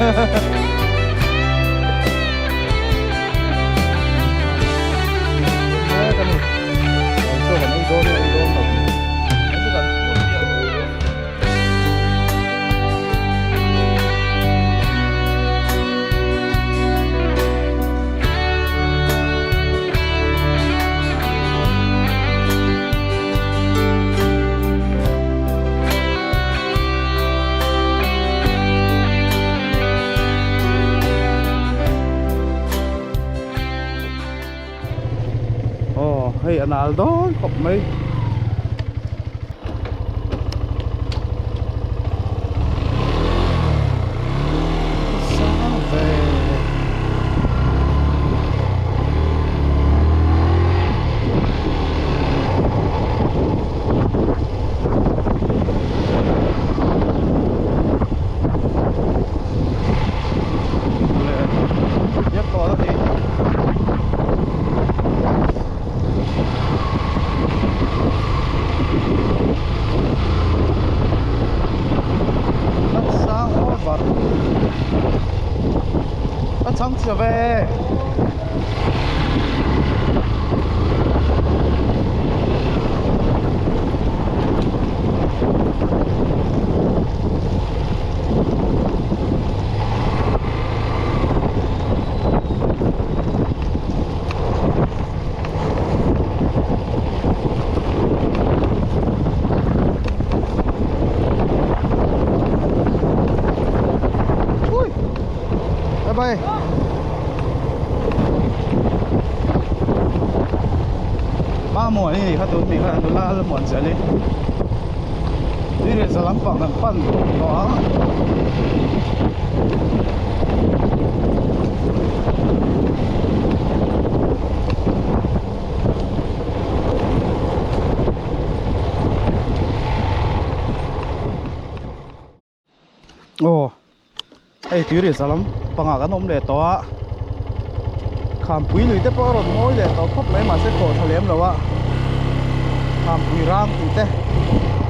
Aw hei a nal dawn khawp mai. A chhang chhe ve. Ui. Bye bye. Ba muan hi ni kha tun mi kha nula la muan zel hi. Tui leh za lampang kan pan tawh ang. Aw hei tui rih za lam pangah kan awm leh tawh a khampui lui te pawh a rawn mawi leh tawh khawp mai mahse khawh tha lem lo a khampui rang tih te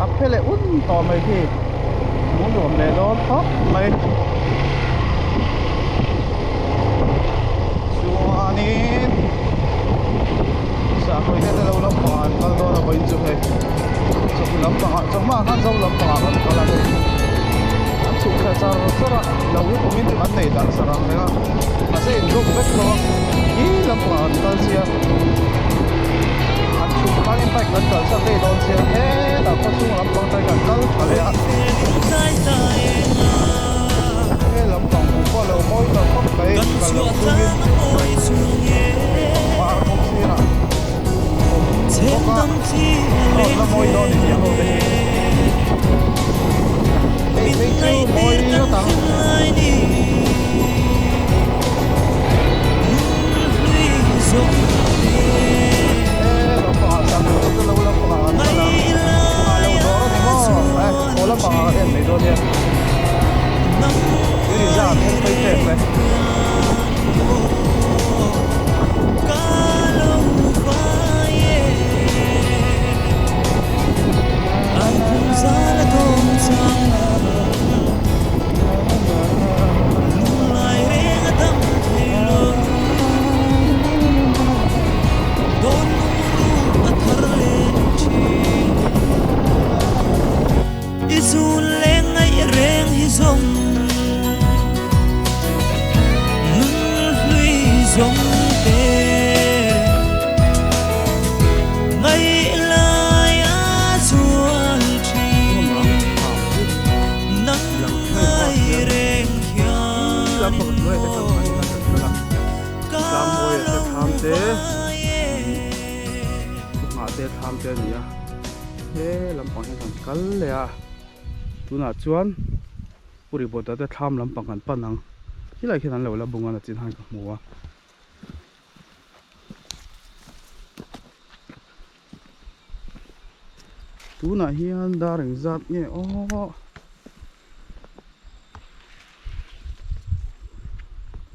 a phe leh un tawh mai khi hmuh nuam leh dawn khawp mai chuanin sakhawi te te lo lampangah an kal dawn a vawiin chu hei chawhnu lampangah chawhma ah khan zo lampangah kan kal a hei an chhuk thla char char a lo hi kumin chu an nei darh sarh ang reng a mahse inzawm vek lo a khi lampangah an kal sia an chhuk khanin bike kan kalsan daih dawn sia hetah khawchhung lampang te kan kal tha leh a he lampang hmuh pawh a lo mawi tawh khawp mai kal loh chungin hei pangpar bawk sirah awm bawk a a rawn la mawi dawn a ni ang ho te hi hei phei chu mawi ngawt ang. Tunah chuan Pu Ribawta te thlam lampang kan pan ang khilai khian an lo la bung a nachin han ka hmu a. Tunah hian dar engzat nge aw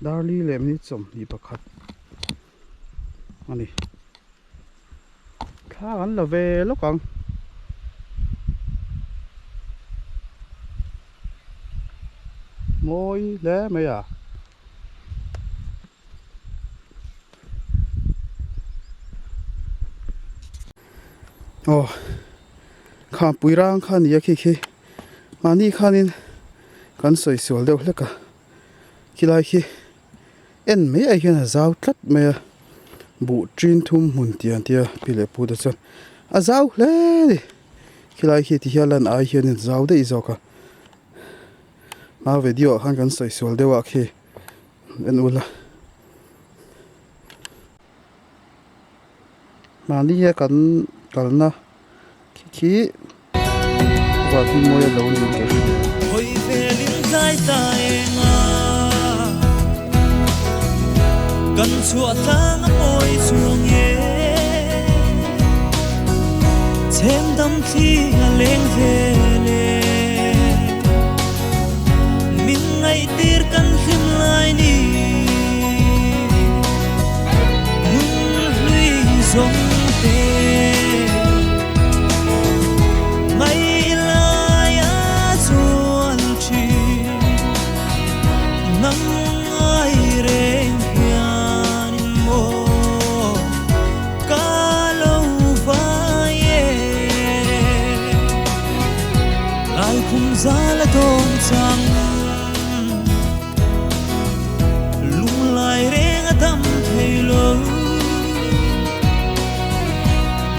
dar li leh minute 21 a ni thla kan la ve lawk ang. Mawi hle mai a. Aw kha pui rang kha nia khi khi mahni khanin kan sawi sual deuh hlek a khilai khi en mai ai hian a zau tlat mai a buh tin thum hmun tiang tia pi leh pu te chuan a zau hle a ni khilai khi ti hian lan ai hian a zau daih zawk a hma video ah khan kan sawi sual deuh ah khi en ula. Mahni a kan kalna khi khi vahpi mawi a lo ni ka hria. Hawi velin tlai ta eng a, kan chhuah tlang a pawi chuang e. Chhem dam thli a leng vel e, min ngaihtir kan hlim lai ni. Lunglai reng a dam thei lo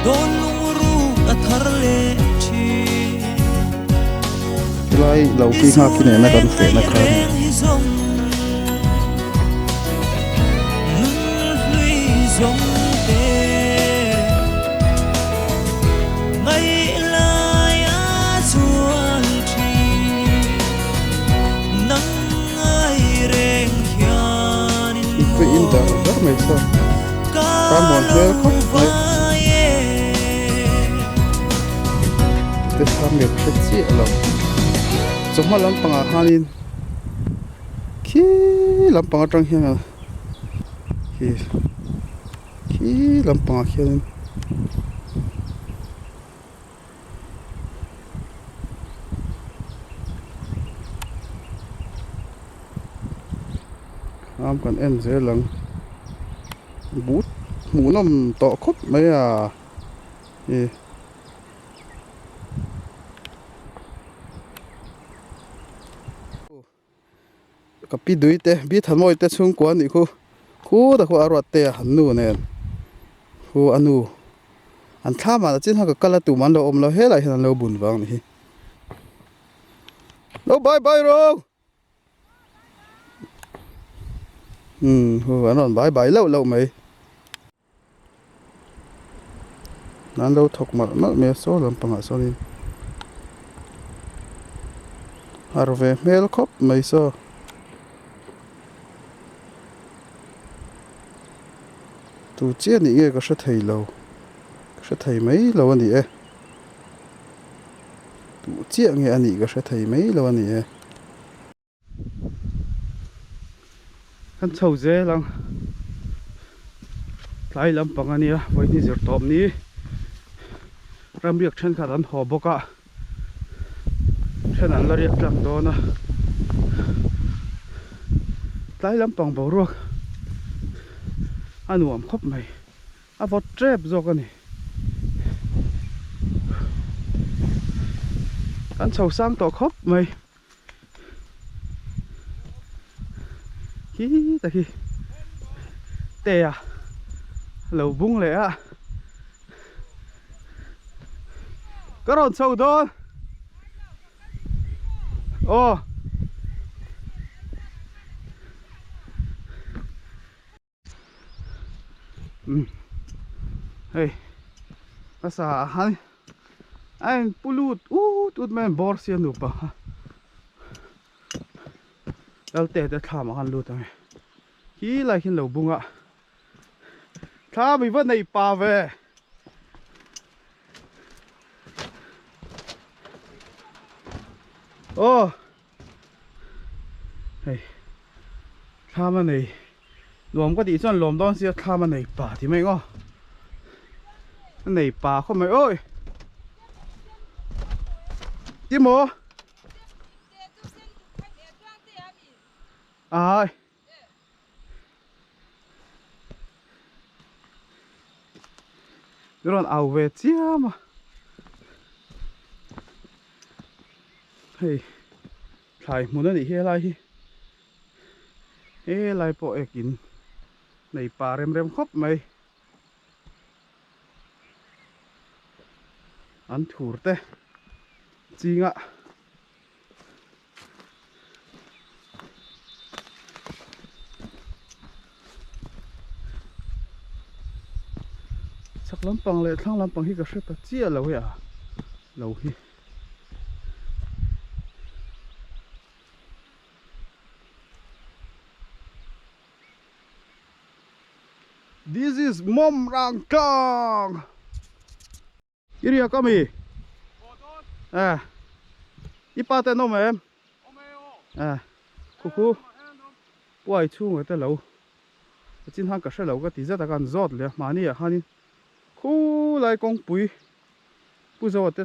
Dawn lungruk a thar leh thin Helai lo khi nghak hi nena kan fehna kha a ni. Mipui in dar dar mai saw ka muan hmel khawp mai te kha miak hre chiah lo chawhma lampangah khanin khi lampang atang hian a khi khi lampangah khianin. Am kan en zel ang but hmuhnawm tawh khawp mai a ih Ka pi dui te bi thanmawi te chhungkua anih khu khu ta khu a ruat te a han nu nen khu a nu an thlam ah chin kha ka kal a tum an lo awm lo helai hian an lo bun vang anih hi lo bye bye ro umm hu an rawn bye bye loh loh mai. An lo thawk malh malh mai a saw lampangah sawnin har ve hmel khawp mai saw. Tu chiah nih nge ka hre thei lo ka hre thei mai lo a ni e tu chiah nge a nih ka hre thei mai lo a ni e. Kan chho zel ang tlai lampang a nia vawiin zir tawp ni ramriak thenkhat an haw bawk a then an la riak tlang dawn a tlai lampang boruak a nuam khawp mai a vawt tep zawk a ni kan chho sang tawh khawp mai. Khi ta khi te a lo bung leh a ka rawn chho dawn aw Hei hmasa ah khan a in pu lut ut ut mai a bawr sia nupa kha Lalte te thlam ah khan lut ang e khi lai khi an lo bung a thlam i va nei pa ve. Aw. Hei thlam a nei nuam ka tih chuan lawm dawn sia thlam a nei pa tih mai ngaw a nei pa khawp mai awi ti maw. Ai. Min rawn au ve chiam a. Hei thlai hmun a nih hi helai hi. Helai pawh ekin nei pa rem rem khawp mai. An thur te chingah. Chhak lampang leh thlang lampang hi ka hre ta chiah lo e a lo hi. This is Mawmrang Tlang. I riak a mi? Eh. I pa te an awm em? Eh. Khu khu. Puai chhunga te lo. A chin han ka hre lo ka ti zet a ka han zawt leh a mahni ah khanin khu lai kawngpui Pu Zoa te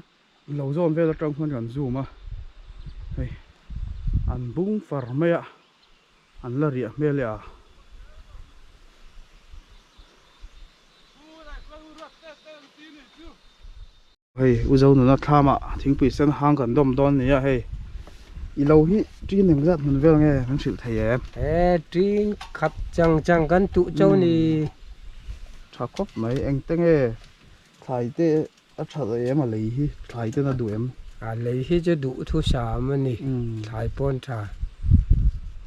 lo zawn vel atang khuan kan zoom a. Hei an bung far mai a. An la riah hmel e a. Hei U Zonuna thlamah thingpui sen hang kan dawm dawn nia hei. I lo hi ṭin eng zat hmun vel nge kan hrilh thei em? He ṭin khat chang chang kan tuh cho ni. Ṭha khawp mai engte nge thlai te A tha em a lei hi thlai ten a duh em? A lei hi chu duh thu sam a ni, thlai pawn tha.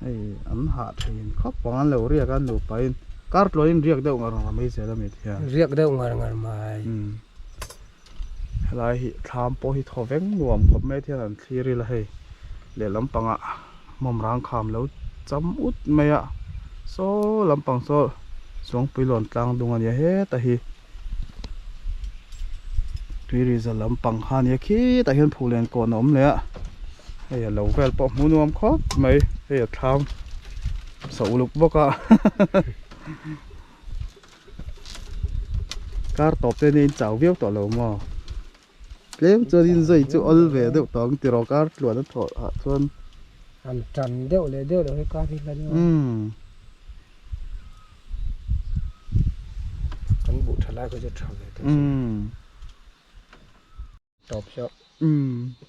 Hei an hah thin khawp ang an lo riak a nupa in kar tluan in riak deuh ngar ngar mai zel a mi ti hian. Riak deuh ngar ngar mai. Helai hi thlam pawh hi thaw veng nuam khawp mai thian an thlir ila hei lehlam pangah mawmrang kham lo cham ut mai a saw lampang saw Suangpuilawn tlang dung a nia heta hi. Tui za lampang kha ania khitah hian phulen kawn a awm leh a hei a lo vel pawh hmuh nuam khawp mai hei a thlam sa uluk bawk a kar tawp te nia in chau viau tawh lo maw tlem chuan in zai chu awl ve deuh tawh ang tiraw kar tluan a thawh ah chuan an tan deuh leh deuh loh hi kar hi la deuh a. Kan buh tha lai kha chu tha ve tawh se. Tawp saw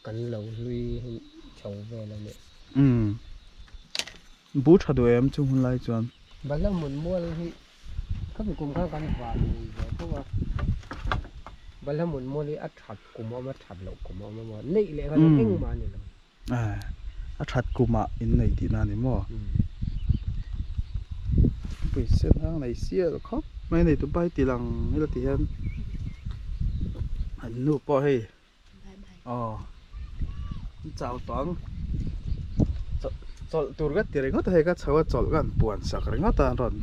kan lo hlui chho vel a nih. Buh tha duh em chung hun lai chuan. Bala hmun mual hi khami kum khan kan van nei ve tho a. Bala hmun mual hi a that kum a awm a that loh kum a awm a maw neih leh khan engmah a ni lo. A that kumah in nei tihna a ni maw? Pui sen hang nei sial khawp mai nei tu pai tih lang ila ti hian an nu pawh hei aw an chau tawh ang chawlh tur ka ti ringawt a hei ka chho a chawlh ka han puan sak ringawt a an rawn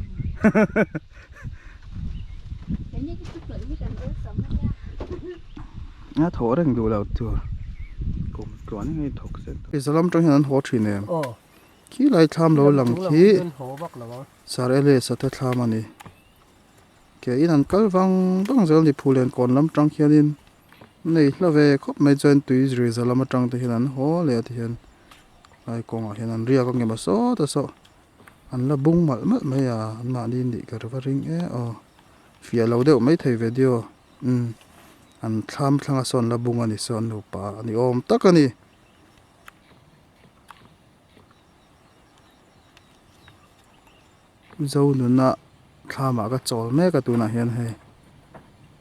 A thawh reng duh lo tur kum tluan in a inthawk zel tawh. Zalam tang hian an haw thin em? Khi lai thlam lo lang khi Sir Elias a te thlam a ni. Ke in an kal vang vang zel a ni Phulen kawn lam tang khianin nei hla ve khawp mai chuan tui zir zalam atang te hian an haw leh a ti hian lai kawngah hian an riak a ngem a sawt a saw. An la bung malh malh mai a, an mahni nih ka va ring e aw. Fiah lo deuh mai thei video umm an thlam thlang a sawn la bung a ni saw an nupa a ni awm tak a ni. Zo nuna thlamah ka chawl mek a tunah hian hei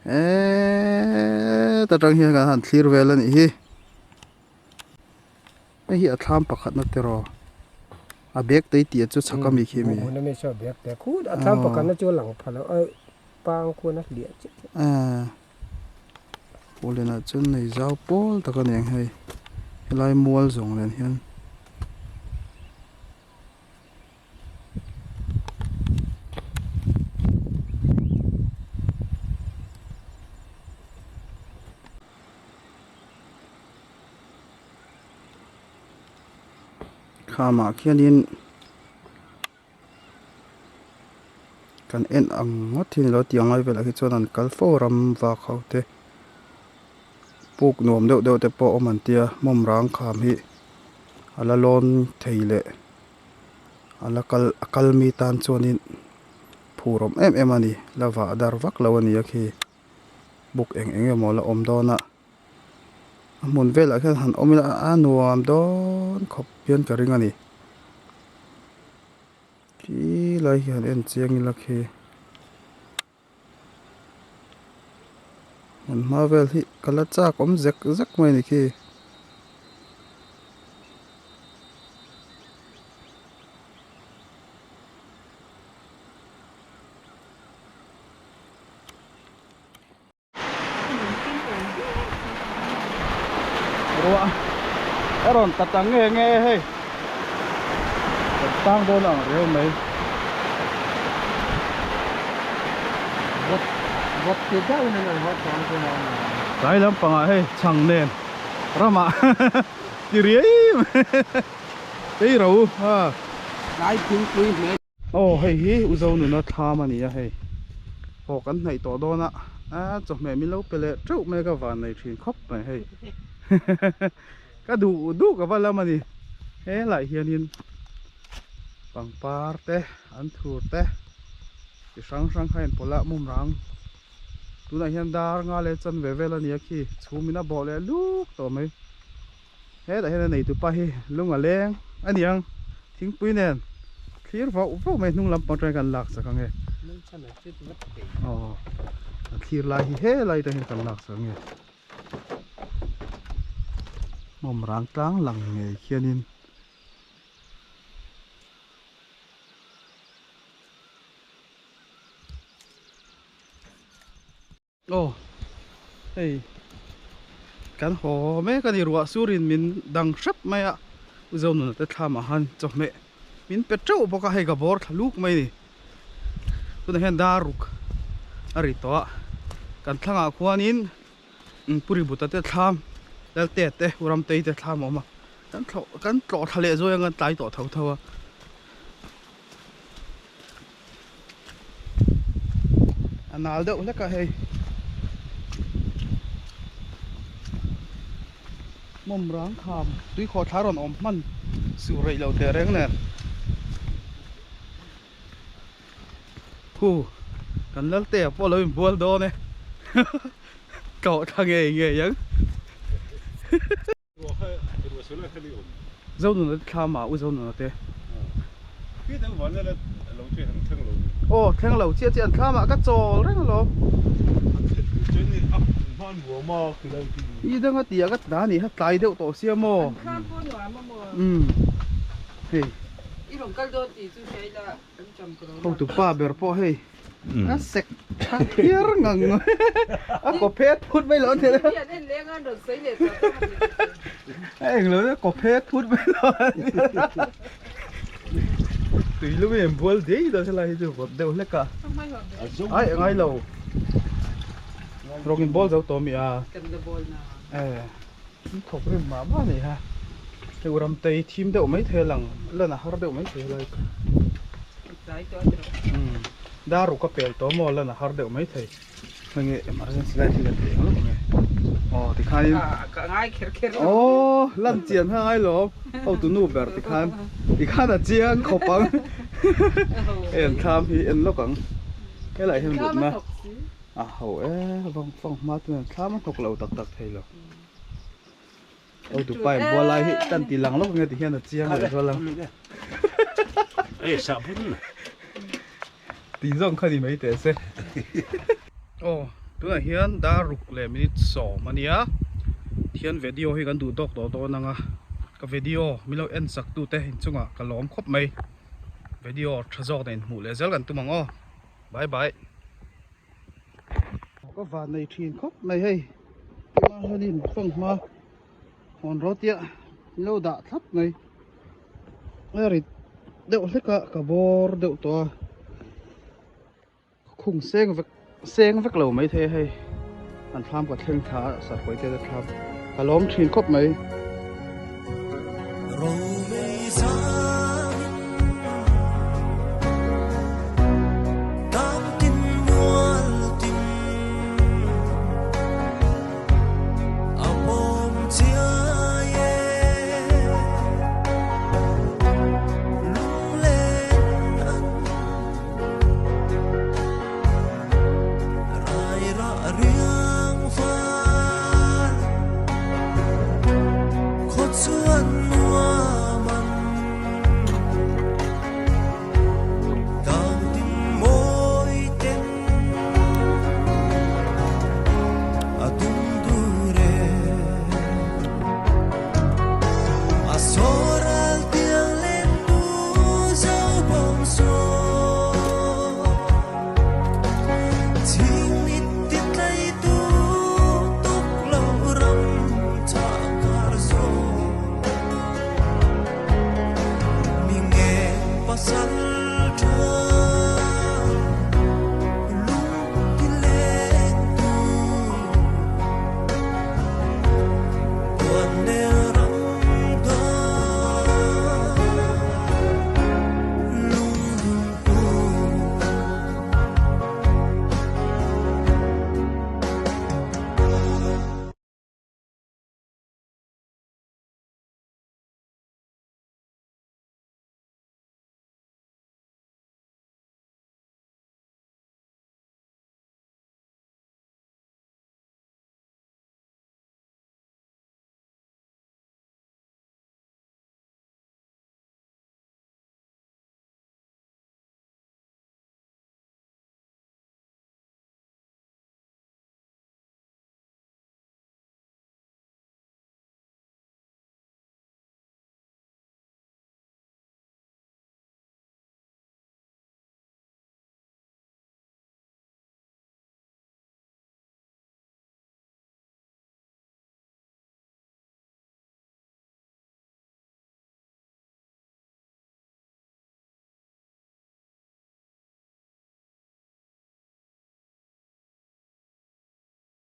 heta tang hian kan han thlir vel a nih hi. Hei hi a thlam pakhat na tiraw a bag te tih chu chhak ami khi ami. Buhhmun ami chu a bag te khut a thlam pakhat na chu a lang pha lo a pang khuan a hliah chiah chiah. Aaa pawlin ah chuan nei zau pawl tak a ni ang hei helai mual zawng nen hian. Khamah khianin kan en ang ngawt hi a ni lo tiang lai velah hi chuan an kal fo ram vak ho te puk nuam deuh deuh te pawh awm an tia mawm rang kham hi a la lawn thei leh. A la kal a kal mi tan chuanin phur awm em em a ni la vah dar vak lo a ni a khi buk eng eng emaw la awm dawn a a hmun velah khian han awm ila a nuam dawn khawp hian ka ring a ni khi lai hi han en chiang ila khi. Hmun hma vel hi ka la chak awm zek zek mai a ni khi. Ruah a rawn ta ta nge nge hei kan tang dawn ang riau mai. Vawt vawt ti deuh in an haw chuang chu maw ni. Tlai lampangah hei chhang nen ramah ti riai mai tei ro a. Tlai thingpui hmel. Aw hei hi U Zonuna thlam a ni a hei aw kan hnaih tawh dawn a a chawhmeh min lo pe leh teuh mai ka van nei thin khawp mai hei ka duh duh ka va lam a ni helaiah hianin pangpar te an thur te chi hrang hrang kha a inpawlh a mumrang tunah hian dar nga leh chanve vel a ni a khi chhum in a bawh leh luk tawh mai. Hetah hian a neitupa hi lung a leng a ni ang thingpui nen thlir vauh vauh mai hnung lampang atangin kan lak chak ang e aw a thlir lai hi helai atang hian kan lak chak ang e hmawm rang tlang lang ngei khianin. Aw hei kan haw mek a ni ruah surin min dang hrep mai a u Zonuna te thlam ah khan chawhmeh min pe teuh bawk a hei ka bawr thla luk mai a ni tunah hian dar ruk a ri tawh a kan thlangah khuanin Puri Buta te thlam Lalte te U Ramtei te thlam a awm a kan thlawh kan tlawh thla leh zuai ang kan tlai tawh tho tho a. A nal deuh hlek a hei mawm rang kham tui khawh thla rawn awm hman suh rei lo teh reng nen khu kan lalte ah pawh lo inbual dawn e tlawh thla ngei ngei ang. Zonuna te thlam ah u Zonuna te. Aw thleng lo chiah chiah an thlam ah ka chawl reng alawm. I danga tih ah ka tla anih kha tlai deuh tawh sia maw. Umm hei. Hotu pa ber pawh hei a sek tha phiar ngang mai a kaw phet phut mai lo a ni a englo a kaw phet phut mai lo a ni tui lum in bual dei dawn helai hi chu vawt deuh hlek a ai a ngai lo rawng in bawl zo tawh mi a e thawk rim mah mah a ni ha hei u Ramtei thim deuh mai thei a lang lan a har deuh mai thei helai chu umm dar ruk a pel tawh maw lan a har deuh mai thei henge emergency light hi kan ti eng lawk ang e aw tikhanin aw lan chian kha ngai lo hotu nu ber tikhan tikhan a chiang khawp ang hei an thlam hi en lawk ang helaiah hian mutna a ho e vang vang hma chuan thlam a hnawk lo tak tak thei lo. Aw tupa in bual lai hi kan ti lang lawk nge ti hian a chiang leh zual ang. Ti zawng kha ni mai teh se. Aw tunah hian dar ruk leh minute sawm a nia thian video hi kan duh tawk tawh dawn ang a ka video min lo en sak tute inchungah ka lawm khawp mai video tha zawk nen hmuh leh zel kan tum ang aw bye bye. Ka van nei thin khawp mai hei ema hianin fanghma hawn rawt ia min lo dah thlap mai a rit deuh hlek a ka bawr deuh tawh a khung seng vek seng vek lo mai thei a hei an thlam ka thleng thla a sarhuai te thlam ka lawm thin khawp mai.